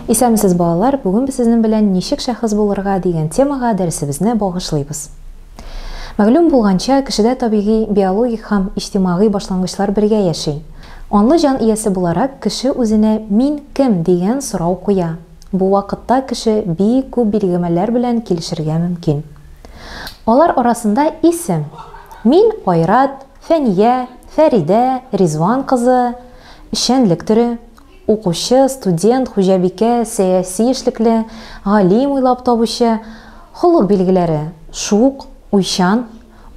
Исәнмесез, балалар! Бүген без сезнең белән Ничек шәхес булырга дигән темага дәресебезне багышлыйбыз. Мәгълүм булганча, кешедә табигый, биологик һәм иҗтимагый башлангычлар бергә яши. Анлы җан иясе буларак, кеше үзенә Мин кем? дигән сорау куя. Бу вакытта кеше бик күп билгемәләр белән килешергә мөмкин. Алар арасында исем, Мин Айрат, Фәния, Фәридә, Ризван кызы, эшчәнлек төре, укучы, студент, хуҗабикә, сәяси эшлекле, галим, уйлап табучы, холык билгеләре, шук, уйчан,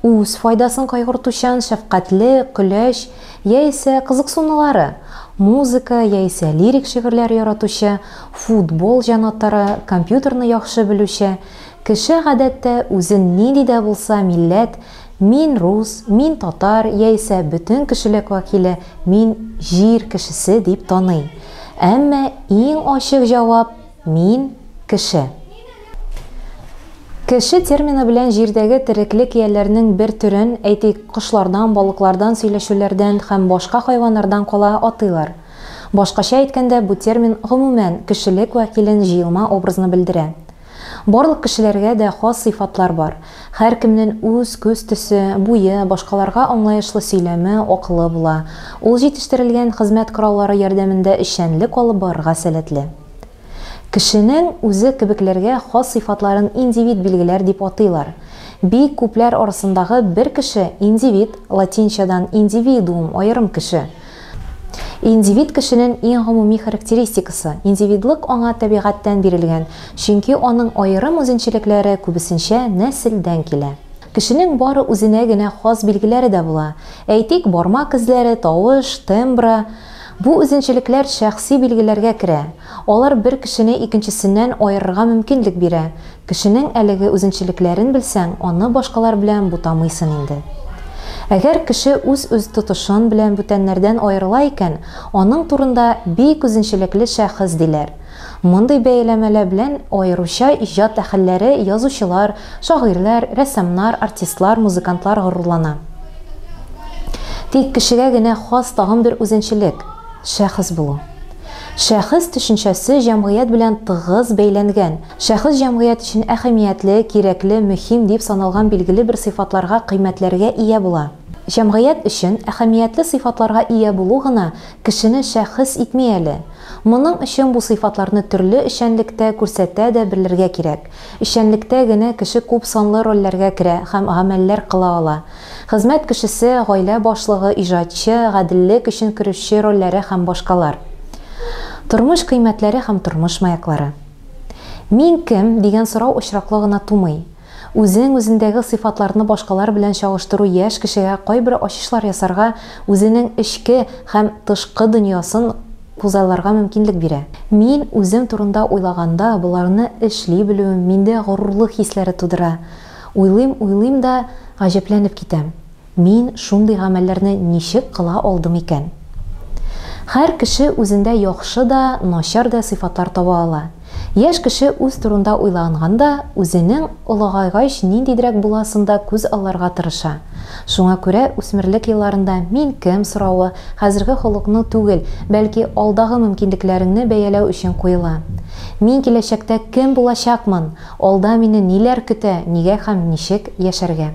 үз файдасын кайгыртучан, шәфкатьле, көләч, яисә кызыксынулары, музыка яисә лирик шигырьләр яратучы, футбол җанатары, компьютерны яхшы белүче, кеше, гадәттә, үзен нинди дә булса милләт, Мин рус, мин татар яисә бөтен кешелек вәкиле, мин җир кешесе дип таный. Әмма иң ачык җавап, мин, кеше. Кеше термины белән җирдәге тереклек ияләренең бер төрен, әйтик, кошлардан, балыклардан, сөйләшүләрдән һәм башка хайваннардан кала, атыйлар. Башкача әйткәндә, бу термин, гомумән, кешелек вәкилен җыелма образны белдерә. Барлык кешеләргә дә хас сыйфатлар бар. Һәркемнен үз күз төсе, буе, башкаларга аңлаешлы сөйләме, акылы була. Ул җитештерелгән хезмәт кораллары ярдәмендә эшчәнлек алып барырга сәләтле. Кешенең үзе кебекләргә хас сыйфатларын индивид билгеләр дип атыйлар. Бик күпләр арасындагы бер кеше, индивид, латинчадан индивидуум, аерым кеше. Индивид кешенен иң гомуми характеристикасы, индивидлык аңа табигатьтән бирелгән, чөнки аның аерым үзенчәлекләре күбесенчә нәселдән килә. Кешенең бары үзенә генә хас билгеләре дә була. Әйтик, бармак эзләре, тавыш, тембры. Бу үзенчәлекләр шәхси билгеләргә керә. Алар бер кешене икенчесеннән аерырга мөмкинлек бирә. Кешенең әлеге үзенчәлекләрен белсәң, аны башкалар белән бутамыйсын инде. Әгәр кеше үз-үз тотышын белән бүтәннәрдән аерыла икән, аның турында бик үзенчәлекле шәхес диләр. Мондый бәяләмәлә белән аеруча иҗат әһелләре, язучылар, шагыйрьләр, рәссамнар, артистлар, музыкантлар горурлана. Тик кешегә генә хас тагын бер үзенчелек, шәхес булу. Шәхес төшенчәсе җәмгыять белән тыгыз бәйләнгән. Шәхес җәмгыять өчен әһәмиятле, кирәкле, мөһим дип саналган билгеле бер сыйфатларга, кыйммәтләргә ия була. Җәмгыять өчен әһәмиятле сыйфатларга ия булу гына кешене шәхес итми әле. Моның өчен бу сыйфатларны төрле эшчәнлектә күрсәтә дә белергә кирәк. Эшчәнлектә генә кеше күпсанлы рольләргә керә һәм гамәлләр кыла ала. Хезмәт кешесе, гаилә башлыгы, иҗатчы, гаделлек өчен көрәшче рольләре һәм башкалар. Тормыш кыйммәтләре һәм тормыш маяклары. Мин кем? дигән сорау очраклы гына тумый. Үзең үзендәге сыйфатларны башкалар белән чагыштыру яшь кешегә кайбер ачышлар ясарга, үзенең эчке һәм тышкы дөньясын күзалларга мөмкинлек бирә. Мин үзем турында уйлаганда, боларны эшли белүем миндә горурлык хисләре тудыра. Уйлыйм, уйлыйм да, гаҗәпләнеп китәм, мин шундый гамәлләрне ничек кыла алдым икән? Һәр кеше үзендә яхшы да, начар да сыйфатлар таба ала. Яшь кеше үз турында уйланганда, үзенең олыгайгач ниндидрәк буласын да күз алларга тырыша. Шуңа күрә үсмерлек елларында мин кем соравы хәзерге холыкны түгел, бәлки алдагы мөмкинлекләреңне бәяләү өчен куела. Мин киләчәктә кем булачакмын? Алда мине ниләр көтә, нигә һәм ничек яшәргә?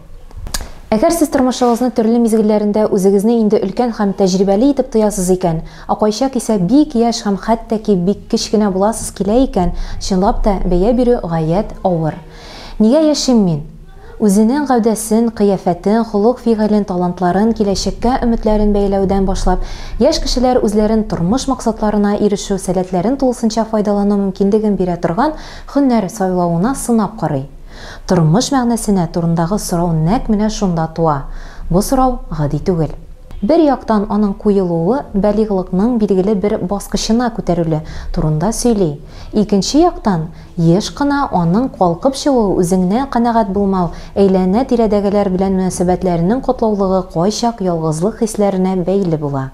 Әгәр сез тормышыгызны төрле мизгелләрендә үзегезне инде өлкән һәм тәҗрибәле итеп тоясыз икән, ә кайчак исә бик яшь һәм хәтта ки бик кечкенә буласыз килә икән, чынлап та, бәя бирү гаять авыр. Нигә яшим мин? Үзенең гәүдәсен, кыяфәтен, холык-фигылен, талантларын, киләчәккә өметләрен бәяләүдән башлап, яшь кешеләр үзләрен тормыш максатларына ирешү сәләтләрен тулысынча файдалану мөмкинлеген бирә торган һөнәр сайлавына сынап карый. Тормыш мәгънәсенә турындагы сорау нәкъ менә шунда туа. Бу сорау гади түгел. Бер яктан аның куелуы балигълыкның билгеле бер баскычына күтәрелү турында сөйли, икенче яктан, еш кына аның калкып чыгуы үзеңнән канәгать булмау, әйләнә-тирәдәгеләр белән мөнәсәбәтләренең катлаулыгы кайчак ялгызлык хисләренә бәйле була.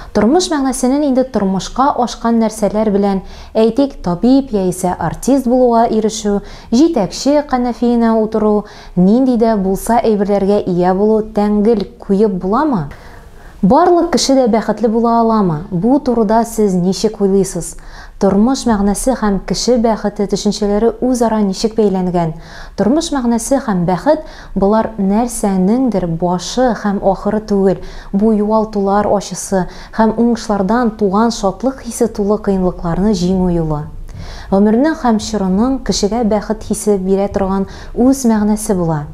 Тормыш мәгънәсенен инде тормышка ашкан нәрсәләр белән, әйтик, табиб яисә артист булуга ирешү, җитәкче канәфиенә утыру, нинди дә булса әйберләргә ия булу тәңгел куеп буламы? Барлык кеше дә бәхетле була аламы? Бу турыда сез ничек уйлыйсыз? Тормыш мәгънәсе һәм кеше бәхете төшенчәләре үзара ничек бәйләнгән? Тормыш мәгънәсе һәм бәхет, болар нәрсәнеңдер башы һәм ахыры түгел, бу югалтулар ачысы һәм уңышлардан туган шатлык хисе тулы кыенлыкларны җиңү юлы. Гомернең һәм чорының кешегә бәхет хисе бирә торган үз мәгънәсе була.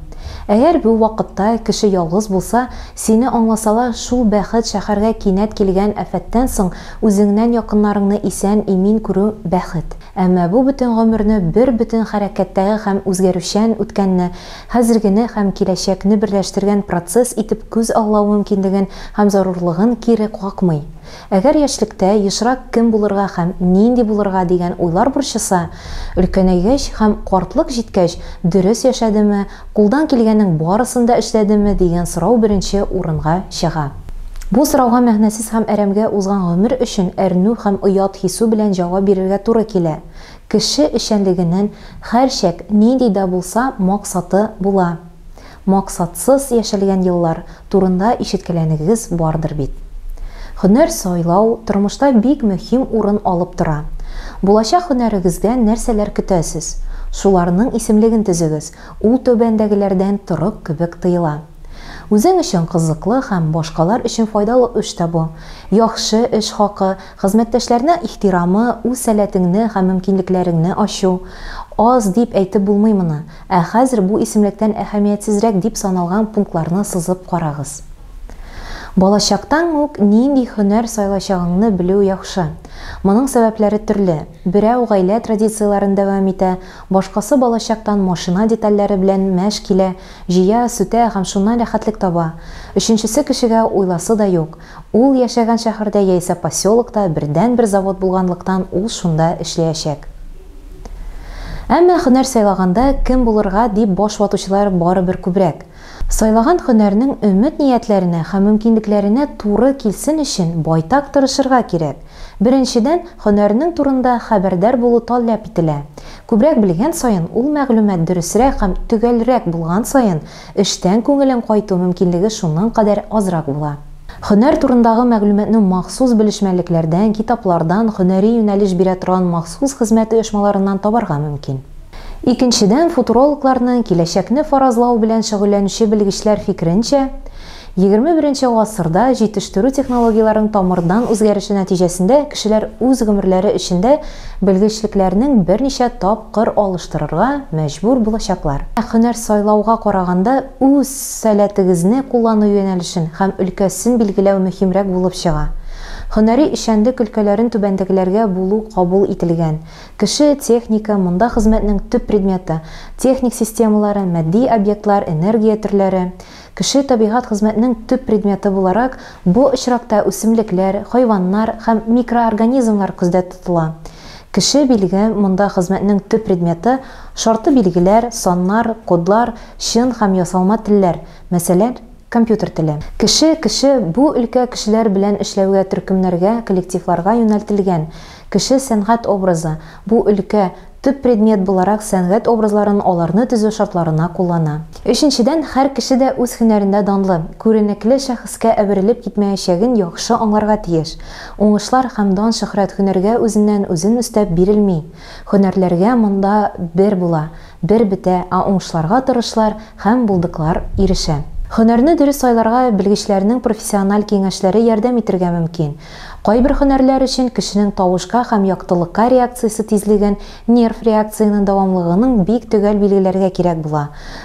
Әгәр бу вакытта кеше ялгыз булса, сине аңласалар, шул бәхет шәһәргә кинәт килгән афәттән соң үзеңнән якыннарыңны исән-имин күрү бәхет. Әмма бу бөтен гомерне бер бөтен хәрәкәттәге һәм үзгәрүчән үткәнне, хәзергене һәм киләчәкне берләштергән процесс итеп күз аллау мөмкинлеген һәм зарурлыгын кире какмый. Әгәр яшьлектә ешрак кем булырга һәм нинди булырга дигән уйлар борчыса, өлкәнәйгәч һәм картлык җиткәч, дөрес яшәдеме, кулдан килгәннең барысын да эшләдеме дигән сорау беренче урынга чыга. Бу сорауга мәгънәсез һәм әрәмгә узган гомер өчен әрнү һәм оят хисү белән җавап бирергә туры килә. Кеше эшчәнлегенен һәрчак нинди дә булса максаты була. Максатсыз яшәлгән еллар турында ишеткәләнегегез бардыр бит. Һөнәр сайлау тормышта бик мөһим урын алып тора. Булачак һөнәрегездән нәрсәләр көтәсез? Шуларның исемлеген төзегез, ул түбәндәгеләрдән торык кебек тыела. Үзең өчен кызыклы һәм башкалар өчен файдалы эш табу, яхшы эш хакы, хезмәттәшләрнең ихтирамы, үз сәләтеңне һәм мөмкинлекләреңне ачу. Аз дип әйтеп булмый моны. Ә хәзер бу исемлектән әһәмиятсезрәк дип саналган пунктларны сызып карагыз. Балачактан ук нинди һөнәр сайлачагыңны белү яхшы. Моның сәбәпләре төрле. Берәү гаилә традицияләрен дәвам итә, башкасы балачактан машина детальләре белән мәш килә, җыя, сүтә һәм шуннан рәхәтлек таба. Өченчесе кешегә уйласы да юк. Ул яшәгән шәһәрдә яисә поселокта бердәнбер завод булганлыктан ул шунда эшләячәк. Әмма һөнәр сайлаганда кем булырга дип баш ватучылар барыбер күбрәк. Сайлаган һөнәрнең өмет-ниятләренә һәм мөмкинлекләренә туры килсен өчен байтак тырышырга кирәк. Беренчедән, һөнәрнең турында хәбәрдар булу таләп ителә. Күбрәк белгән саен, ул мәгълүмат дөресрәк һәм төгәлрәк булган саен, эштән күңелең кайту мөмкинлеге шуның кадәр азрак була. Һөнәр турындагы мәгълүматны махсус белешмәлекләрдән, китаплардан, һөнәри юнәлеш бирә торган махсус хезмәт оешмаларыннан табарга мөмкин. Икенчедән, футурологларның, киләчәкне фаразлау белән шөгыльләнүче белгечләр фикеренчә, 21 гасырда җитештерү технологияләренең тамырдан үзгәреше нәтиҗәсендә кешеләр үз гомерләре эчендә белгечлекләрнең берничә тапкыр алыштырырга мәҗбүр булачаклар. Һөнәр сайлауга караганда үз сәләтегезне куллану юнәлешен һәм өлкәсен билгеләү мөһимрәк булып чыга. Һөнәри эшчәнлек өлкәләрен түбәндәгеләргә бүлү кабул ителгән, кеше, техника, монда хезмәтнең төп предметы, техник системалары, матди объектлар, энергия төрләре, кеше табигать хезмәтнең төп предметы буларак, бу очракта үсемлекләр, хайваннар һәм микроорганизмнар күздә тотыла. Кеше билге, монда хезмәтнең төп предметы, шартлы билгеләр, саннар, кодлар, чын һәм ясалма телләр, мәсәлән, компьютер теле. Кеше, кеше, бу өлкә кешеләр белән эшләүгә, төркемнәргә, коллективларга юнәлтелгән. Кеше сәнгать образы, бу өлкә, төп предмет буларак сәнгать образларын аларны төзү шартларына куллана. Өченчедән, һәр кеше дә үз һөнәрендә данлы, күренекле шәхескә әверелеп китмәячәген яхшы аңларга тиеш. Уңышлар һәм дан-шөһрәт һөнәргә үзеннән-үзен өстәп бирелми. Һөнәрләргә монда бер була, бер бетә, ә уңышларга тырышлар һәм булдыклар ирешә. Һөнәрне дөрес сайларга белгечләрнең профессиональ киңәшләре ярдәм итергә мөмкин. Кайбер һөнәрләр өчен кешенең тавышка һәм яктылыкка реакциясе тизлеген, нерв реакциясенең дәвамлыгының бик төгәл билгеләргә кирәк була.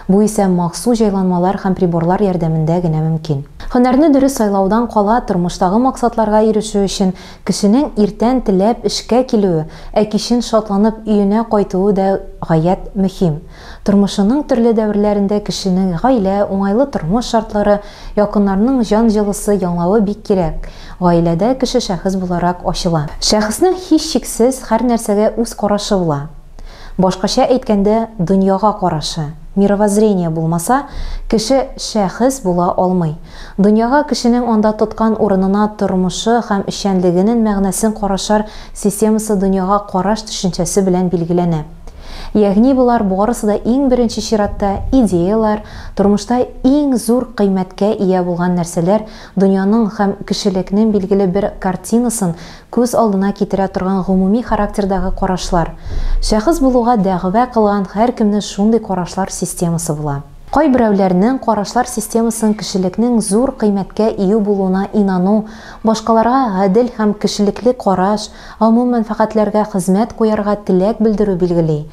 Бу исә махсус җайланмалар һәм приборлар ярдәмендә генә мөмкин. Һөнәрне дөрес сайлаудан кала, тормыштагы максатларга ирешү өчен кешенең иртән теләп эшкә килүе, ә кичен шатланып өенә кайтуы да гаять мөһим. Тормышының төрле дәверләрендә кешенең гаилә, уңайлы тормыш шартлары, якыннарның җан җылысы яңлавы бик кирәк. Гаиләдә кеше шәхес буларак ачыла. Шәхеснең һичшиксез һәр нәрсәгә үз карашы була. Башкача әйткәндә, дөньяга карашы, мировоззрение булмаса, кеше шәхес була алмый. Дөньяга кешенең анда тоткан урынына, тормышы һәм эшчәнлегенең мәгънәсен карашар системасы дөньяга караш төшенчәсе белән билгеләнә. Ягъни болар барысы да иң беренче чиратта идеялар, тормышта иң зур кыйммәткә ия булган нәрсәләр, дөньяның һәм кешелекнең билгеле бер картинасын күз алдына китерә торган гомуми характердагы карашлар. Шәхес булуга дәгъва кылган һәркемне шундый карашлар системасы була. Кайберәүләрнең карашлар системасын кешелекнең зур кыйммәткә ию булуына инану, башкаларга гадел һәм кешелекле караш, гомум мәнфәгатьләргә хезмәт куярга теләк белдерү билгели.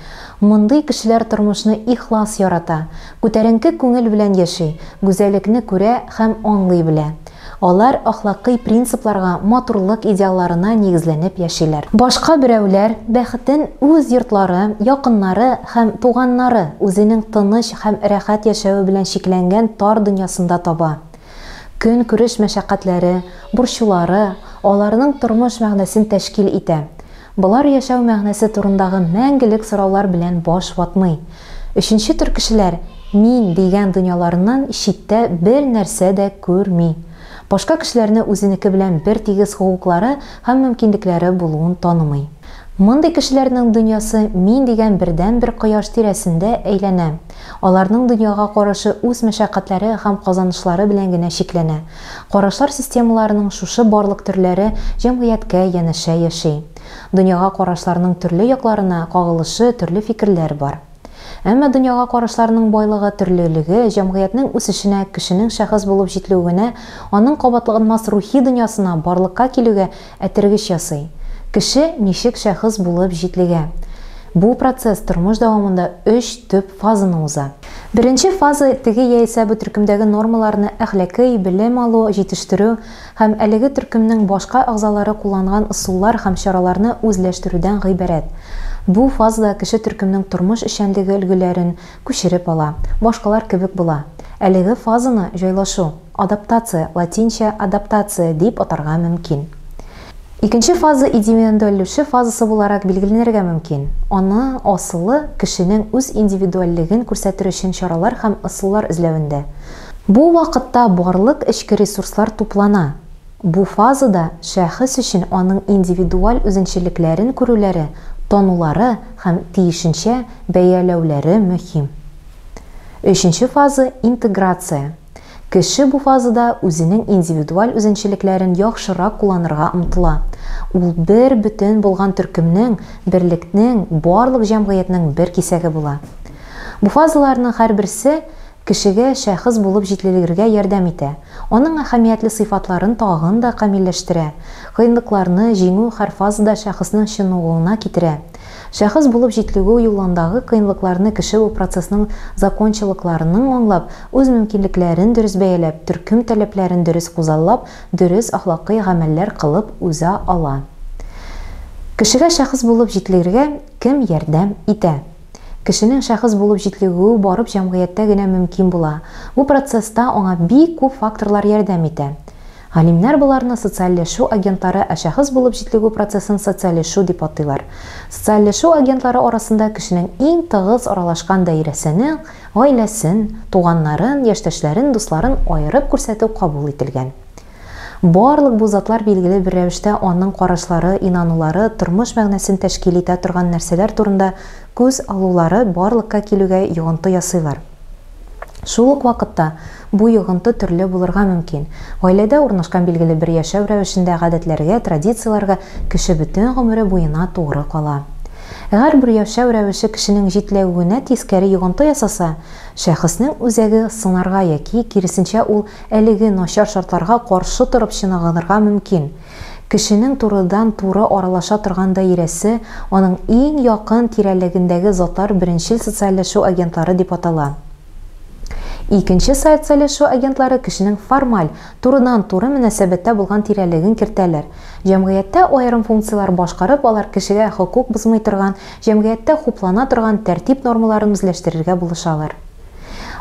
Мондый кешеләр тормышны ихлас ярата, күтәренке күңел белән яши, гүзәллекне күрә һәм аңлый белә. Алар ахлакый принципларга, матурлык идеалларына нигезләнеп яшиләр. Башка берәүләр бәхетен үз йортлары, якыннары һәм туганнары, үзенең тыныч һәм рәхәт яшәве белән чикләнгән тар дөньясында таба. Көнкүреш мәшәкатьләре, борчулары аларның тормыш мәгънәсен тәшкил итә. Болар яшәү мәгънәсе турындагы мәңгелек сораулар белән баш ватмый. Өченче төр кешеләр мин дигән дөньяларыннан читтә бер нәрсә дә күрми. Башка кешеләрне үзенеке белән бертигез хокуклары һәм мөмкинлекләре булуын танымый. Мондый кешеләрнең дөньясы мин дигән бердәнбер кояш тирәсендә әйләнә. Аларның дөньяга карашы үз мәшәкатьләре һәм казанышлары белән генә чикләнә. Карашлар системаларының шушы барлык төрләре җәмгыятькә янәшә яши. Дөньяга карашларның төрле якларына кагылышы төрле фикерләр бар. Әмма дөньяга карашларның байлыгы, төрлелеге җәмгыятьнең үсешенә, кешенең шәхес булып җитлегүенә, аның кабатланмас рухи дөньясына барлыкка килүгә этәргеч ясый. Кеше ничек шәхес булып җитлегә? Бу процесс тормыш дәвамында өч төп фазаны уза. Беренче фаза теге яисә бу төркемдәге нормаларны әхлакый, белем алу, җитештерү һәм әлеге төркемнең башка әгъзалары кулланган ысуллар һәм чараларны үзләштерүдән гыйбарәт. Бу фазада кеше төркемнең тормыш эшчәнлеге өлгеләрен күчереп ала, башкалар кебек була. Әлеге фазаны җайлашу, адаптация, латинча adaptaция, дип атарга мөмкин. Икенче фаза индивидуальләшү фазасы буларак билгеләнергә мөмкин. Аның асылы кешенең үз индивидуальлеген күрсәтер өчен чаралар һәм ысуллар эзләвендә. Бу вакытта барлык эчке ресурслар туплана. Бу фазада шәхес өчен аның индивидуаль үзенчәлекләрен күрүләре, танулары һәм тиешенчә бәяләүләре мөһим. Өченче фаза интеграция. Кеше бу фазада үзенең индивидуаль үзенчәлекләрен яхшырак кулланырга омтыла. Ул бер бөтен булган төркемнең, берлекнең, барлык җәмгыятьнең бер кисәге була. Бу фазаларның һәрберсе кешегә шәхес булып җитлегергә ярдәм итә. Аның әһәмиятле сыйфатларын тагын да камилләштерә. Кыенлыкларны җиңү һәр фазада шәхеснең чыныгуына китерә. Шәхес булып җитлегү юлындагы кыенлыкларны кеше бу процессның закончалыкларының аңлап, үз мөмкинлекләрен дөрес бәяләп, төркем таләпләрен дөрес күзаллап, дөрес ахлакый гамәлләр кылып уза ала. Кешегә шәхес булып җитлегергә кем ярдәм итә? Кешенең шәхес булып җитлегүе барып җәмгыятьтә генә мөмкин була. Бу процесста аңа бик күп факторлар ярдәм итә. Галимнәр боларны социальләшү агентлары, ә шәхес булып җитлегү процессын социальләшү дип атыйлар. Социальләшү агентлары арасында кешенең иң тыгыз аралашкан даирәсенең, гаиләсен, туганнарын, яшьтәшләрен, дусларын аерып күрсәтү кабул ителгән. Барлык бу затлар билгеле бер рәвештә аның карашлары, инанулары, тормыш мәгънәсен тәшкил итә торган нәрсәләр турында күз алулары барлыкка килүгә йогынты ясыйлар. Шул ук вакытта бу йогынты төрле булырга мөмкин. Гаиләдә урнашкан билгеле бер яшәү рәвешендә гадәтләргә, традицияләргә кеше бөтен гомере буена тугры кала. Әгәр бер яшәү рәвеше кешенең җитлегүенә тискәре йогынты ясаса, шәхеснең үзәге сынарга яки киресенчә ул әлеге начар шартларга каршы торып чыныгынырга мөмкин. Кешенең турыдан-туры аралаша торган даирәсе, аның иң якын тирәлегендәге затлар беренчел социальләшү агентлары дип атала. Икенче социальләшү агентлары кешенең формаль, турыдан-туры мөнәсәбәттә булган тирәлеген кертәләр. Җәмгыятьтә аерым функцияләр башкарып, алар кешегә хокук бозмый торган, җәмгыятьтә хуплана торган тәртип нормаларын үзләштерергә булышалар.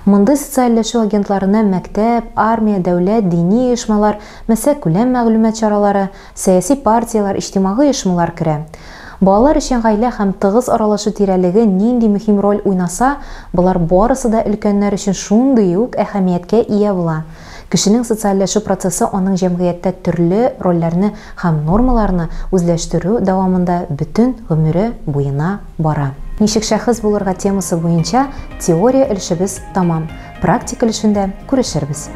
Мондый социальләшү агентларына мәктәп, армия, дәүләт, дини оешмалар, мәсәкүләм мәгълүмат чаралары, сәяси партияләр, иҗтимагый оешмалар керә. Балалар өчен гаилә һәм тыгыз аралашу тирәлеге нинди мөһим роль уйнаса, болар барысы да өлкәннәр өчен шундый ук әһәмияткә ия була. Кешенең социальләшү процессы аның җәмгыятьтә төрле рольләрне һәм нормаларны үзләштерү дәвамында бөтен гомере буена бара. Ничек шәхес булырга темасы буенча теория өлешебез тамам. Практик өлешендә күрешербез.